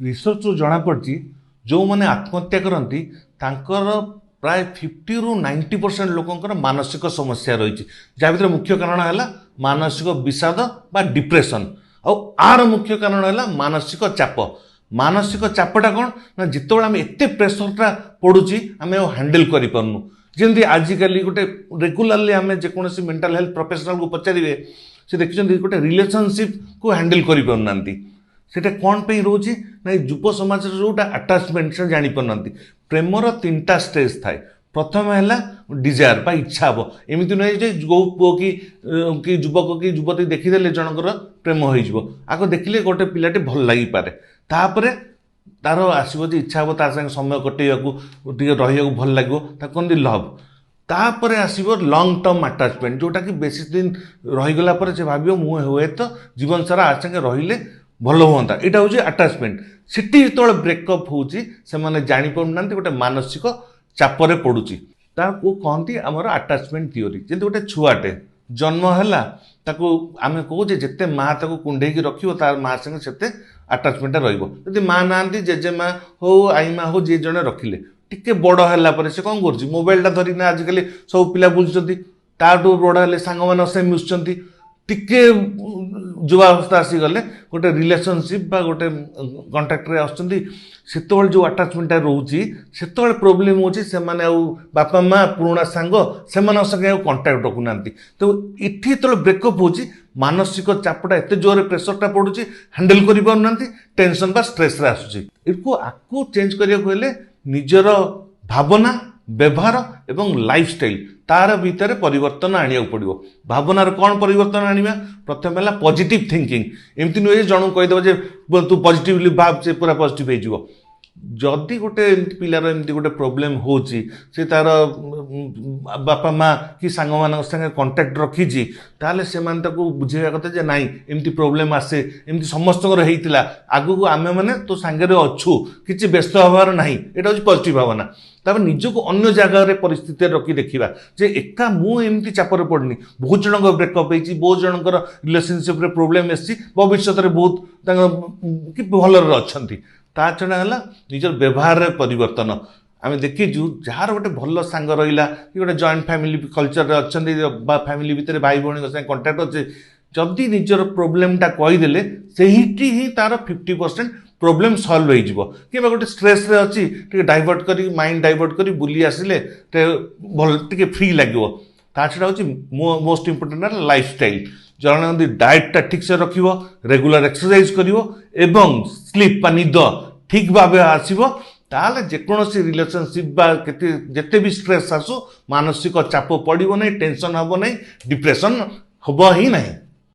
ରିସର୍ଚ୍ଚରୁ ଜଣାପଡ଼ିଛି, ଯେଉଁମାନେ ଆତ୍ମହତ୍ୟା କରନ୍ତି, ତାଙ୍କର ପ୍ରାୟ 50ରୁ 90% ଲୋକଙ୍କର ମାନସିକ ସମସ୍ୟା ରହିଛି, ଯାହା ଭିତରେ ମୁଖ୍ୟ କାରଣ ହେଲା ମାନସିକ ବିଷାଦ ବା ଡିପ୍ରେସନ୍। ଆଉ ଆର ମୁଖ୍ୟ କାରଣ ହେଲା ମାନସିକ ଚାପ। ମାନସିକ ଚାପଟା କ'ଣ ନା, ଯେତେବେଳେ ଆମେ ଏତେ ପ୍ରେସରଟା ପଡ଼ୁଛି, ଆମେ ଆଉ ହ୍ୟାଣ୍ଡେଲ୍ କରିପାରୁନୁ। ଯେମିତି ଆଜିକାଲି ଗୋଟେ ରେଗୁଲାରଲି ଆମେ ଯେକୌଣସି ମେଣ୍ଟାଲ ହେଲ୍ଥ ପ୍ରଫେସନାଲକୁ ପଚାରିବେ, ସେ ଦେଖିଛନ୍ତି ଗୋଟେ ରିଲେସନସିପ୍କୁ ହ୍ୟାଣ୍ଡେଲ୍ କରିପାରୁନାହାନ୍ତି। ସେଇଟା କ'ଣ ପାଇଁ ରହୁଛି ନା, ଏଇ ଯୁବ ସମାଜରେ ଯେଉଁଟା ଆଟାଚମେଣ୍ଟ, ସେ ଜାଣିପାରୁନାହାନ୍ତି। ପ୍ରେମର ତିନିଟା ଷ୍ଟେଜ୍ ଥାଏ। ପ୍ରଥମ ହେଲା ଡିଜାୟାର ବା ଇଚ୍ଛା ହେବ। ଏମିତି ନୁହେଁ ଯେ ଯେଉଁ ପୁଅ କି ଯୁବକ କି ଯୁବତୀ ଦେଖିଦେଲେ ଜଣଙ୍କର ପ୍ରେମ ହେଇଯିବ। ଆଗ ଦେଖିଲେ ଗୋଟେ ପିଲାଟି ଭଲ ଲାଗିପାରେ, ତାପରେ ତାର ଆସିବ ଯେ ଇଚ୍ଛା ହେବ ତା ସାଙ୍ଗେ ସମୟ କଟେଇବାକୁ, ଟିକେ ରହିବାକୁ ଭଲ ଲାଗିବ, ତାକୁ କହନ୍ତି ଲଭ୍। ତାପରେ ଆସିବ ଲଙ୍ଗ ଟର୍ମ ଆଟାଚମେଣ୍ଟ, ଯେଉଁଟାକି ବେଶୀ ଦିନ ରହିଗଲା ପରେ ସେ ଭାବିବ, ମୁଁ ହୁଏତ ଜୀବନ ସାରା ଆ ସାଙ୍ଗେ ରହିଲେ ଭଲ ହୁଅନ୍ତା। ଏଇଟା ହେଉଛି ଆଟାଚମେଣ୍ଟ। ସେଠି ଯେତେବେଳେ ବ୍ରେକଅପ୍ ହେଉଛି, ସେମାନେ ଜାଣିପାରୁନାହାନ୍ତି, ଗୋଟେ ମାନସିକ ଚାପରେ ପଡ଼ୁଛି। ତାକୁ କହନ୍ତି ଆମର ଆଟାଚମେଣ୍ଟ ଥିଓରି। ଯେମିତି ଗୋଟେ ଛୁଆଟେ ଜନ୍ମ ହେଲା, ତାକୁ ଆମେ କହୁଛେ, ଯେତେ ମା ତାକୁ କୁଣ୍ଢେଇକି ରଖିବ, ତାର ମା ସାଙ୍ଗେ ସେତେ ଆଟାଚମେଣ୍ଟଟା ରହିବ। ଯଦି ମା ନାହାନ୍ତି, ଜେଜେମା ହଉ, ଆଈମା ହଉ, ଯିଏ ଜଣେ ରଖିଲେ। ଟିକେ ବଡ଼ ହେଲା ପରେ ସେ କ'ଣ କରୁଛି? ମୋବାଇଲଟା ଧରିକିନା ଆଜିକାଲି ସବୁ ପିଲା ବୁଲୁଛନ୍ତି। ତାଠୁ ବଡ଼ ହେଲେ ସାଙ୍ଗମାନଙ୍କ ସାଙ୍ଗେ ମିଶୁଛନ୍ତି। ଟିକେ ଯୁବାବସ୍ଥା ଆସିଗଲେ ଗୋଟେ ରିଲେସନସିପ୍ ବା ଗୋଟେ କଣ୍ଟାକ୍ଟରେ ଆସୁଛନ୍ତି। ସେତେବେଳେ ଯେଉଁ ଆଟାଚମେଣ୍ଟଟା ରହୁଛି, ସେତେବେଳେ ପ୍ରୋବ୍ଲେମ୍ ହେଉଛି। ସେମାନେ ଆଉ ବାପା ମା, ପୁରୁଣା ସାଙ୍ଗ, ସେମାନଙ୍କ ସାଙ୍ଗେ ଆଉ କଣ୍ଟାକ୍ଟ ରଖୁନାହାନ୍ତି। ତ ଏଠି ଯେତେବେଳେ ବ୍ରେକଅପ୍ ହେଉଛି, ମାନସିକ ଚାପଟା ଏତେ ଜୋରରେ ପ୍ରେସରଟା ପଡ଼ୁଛି, ହ୍ୟାଣ୍ଡେଲ୍ କରିପାରୁନାହାନ୍ତି, ଟେନସନ୍ ବା ଷ୍ଟ୍ରେସ୍ରେ ଆସୁଛି। ଏକୁ ଆକୁ ଚେଞ୍ଜ କରିବାକୁ ହେଲେ ନିଜର ଭାବନା, ବ୍ୟବହାର ଏବଂ ଲାଇଫଷ୍ଟାଇଲ୍, ତାର ଭିତରେ ପରିବର୍ତ୍ତନ ଆଣିବାକୁ ପଡ଼ିବ। ଭାବନାର କ'ଣ ପରିବର୍ତ୍ତନ ଆଣିବା? ପ୍ରଥମେ ହେଲା ପଜିଟିଭ୍ ଥିଙ୍କିଂ। ଏମିତି ନୁହେଁ ଯେ ଜଣକୁ କହିଦେବ ଯେ ତୁ ପଜିଟିଭଲି ଭାବ, ସେ ପୁରା ପଜିଟିଭ୍ ହେଇଯିବ। ଯଦି ଗୋଟେ ଏମିତି ପିଲାର ଏମିତି ଗୋଟେ ପ୍ରୋବ୍ଲେମ୍ ହେଉଛି, ସେ ତାର ବାପା ମା କି ସାଙ୍ଗମାନଙ୍କ ସାଙ୍ଗେ କଣ୍ଟାକ୍ଟ ରଖିଛି, ତାହେଲେ ସେମାନେ ତାକୁ ବୁଝେଇବା କଥା ଯେ ନାଇଁ, ଏମିତି ପ୍ରୋବ୍ଲେମ୍ ଆସେ, ଏମିତି ସମସ୍ତଙ୍କର ହେଇଥିଲା, ଆଗକୁ ଆମେମାନେ ତୋ ସାଙ୍ଗରେ ଅଛୁ, କିଛି ବ୍ୟସ୍ତ ହେବାର ନାହିଁ। ଏଇଟା ହେଉଛି ପଜିଟିଭ୍ ଭାବନା। ତାପରେ ନିଜକୁ ଅନ୍ୟ ଜାଗାରେ ପରିସ୍ଥିତିରେ ରଖି ଦେଖିବା ଯେ ଏକା ମୁଁ ଏମିତି ଚାପରେ ପଡ଼ିନି, ବହୁତ ଜଣଙ୍କ ବ୍ରେକଅପ୍ ହେଇଛି, ବହୁତ ଜଣଙ୍କର ରିଲେସନସିପ୍ରେ ପ୍ରୋବ୍ଲେମ୍ ଏସିଛି, ଭବିଷ୍ୟତରେ ବହୁତ ତାଙ୍କ କି ଭଲରେ ଅଛନ୍ତି। ତା ଛଡ଼ା ହେଲା ନିଜର ବ୍ୟବହାରରେ ପରିବର୍ତ୍ତନ। ଆମେ ଦେଖିଛୁ, ଯାହାର ଗୋଟେ ଭଲ ସାଙ୍ଗ ରହିଲା କି ଗୋଟେ ଜଏଣ୍ଟ ଫ୍ୟାମିଲି କଲଚରରେ ଅଛନ୍ତି ବା ଫ୍ୟାମିଲି ଭିତରେ ଭାଇ ଭଉଣୀଙ୍କ ସାଙ୍ଗେ କଣ୍ଟାକ୍ଟ ଅଛି, ଯଦି ନିଜର ପ୍ରୋବ୍ଲେମଟା କହିଦେଲେ, ସେଇଠି ହିଁ ତାର 50% ପ୍ରୋବ୍ଲେମ୍ ସଲ୍ଭ ହେଇଯିବ। କିମ୍ବା ଗୋଟେ ଷ୍ଟ୍ରେସ୍ରେ ଅଛି, ଟିକେ ଡାଇଭର୍ଟ କରି, ମାଇଣ୍ଡ ଡାଇଭର୍ଟ କରି ବୁଲି ଆସିଲେ ଟିକେ ଭଲ, ଟିକେ ଫ୍ରି ଲାଗିବ। ତା ଛଡ଼ା ହେଉଛି ମୋଷ୍ଟ ଇମ୍ପୋର୍ଟାଣ୍ଟ ହେଲା ଲାଇଫଷ୍ଟାଇଲ୍। ଜଣେ ଯଦି ଡାଏଟ୍ଟା ଠିକ୍ସେ ରଖିବ, ରେଗୁଲାର ଏକ୍ସରସାଇଜ କରିବ ଏବଂ ସ୍ଲିପ୍ ବା ନିଦ ଠିକ୍ ଭାବେ ଆସିବ, ତାହେଲେ ଯେକୌଣସି ରିଲେସନସିପ୍ ବା କେତେ ଯେତେ ବି ଷ୍ଟ୍ରେସ୍ ଆସୁ, ମାନସିକ ଚାପ ପଡ଼ିବ ନାହିଁ, ଟେନସନ୍ ହେବ ନାହିଁ, ଡିପ୍ରେସନ୍ ହେବ ହିଁ ନାହିଁ।